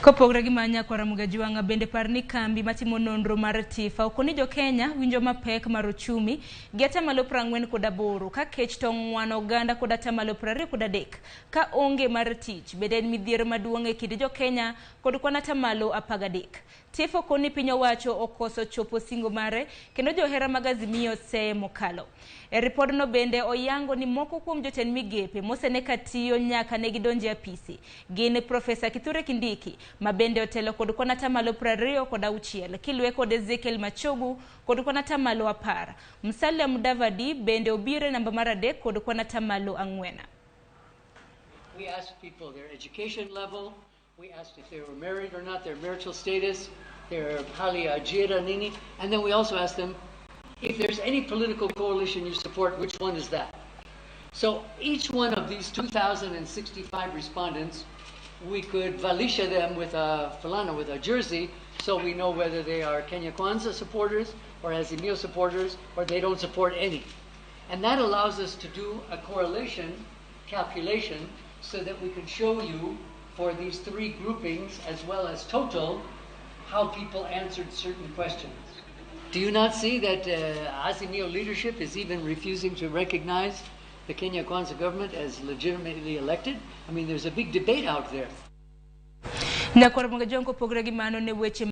Kopogore gi ma nyakwara Mugajwang'a bende par ni kambi matimo nonro mar TIFA okoni jo Kenya winjo mapek mar ochumi gi atamalo 48 ka kech to ng'wano oganda kod atamalo 23 ka onge mar tich bende en midhiero maduong' e kind jo Kenya kod kwan atamalo 13. TIFA okoni piny owacho okoso chopo singo mare kendo johera mag Azimio seye mokalo. E ripodno bende oyango ni moko kuom jotend migepe mosene ka tiyo nyaka ne gidonje apisi gin Profesa Kithure Kindiki ma bende otelo kod kwan atamalo 26 kiluwe kod Ezekiel Machogu kod kwan atamalo 10. Musalia Mudavadi bende obiro e namba mar 3 kod kwan atamalo 4. We asked people their education level, we asked if they were married or not, their marital status, their hali ya ajira nini, and then we also asked them if there's any political coalition you support, which one is that? So each one of these 2,065 respondents, we could valisha them with a fulana, with a jersey, so we know whether they are Kenya Kwanza supporters or Azimio supporters, or they don't support any. And that allows us to do a correlation calculation so that we can show you for these three groupings as well as total how people answered certain questions. Do you not see that Azimio leadership is even refusing to recognize the Kenya Kwanza government as legitimately elected? I mean, there's a big debate out there. Nyakwar Mugajwang' kopogore gi mano ne weche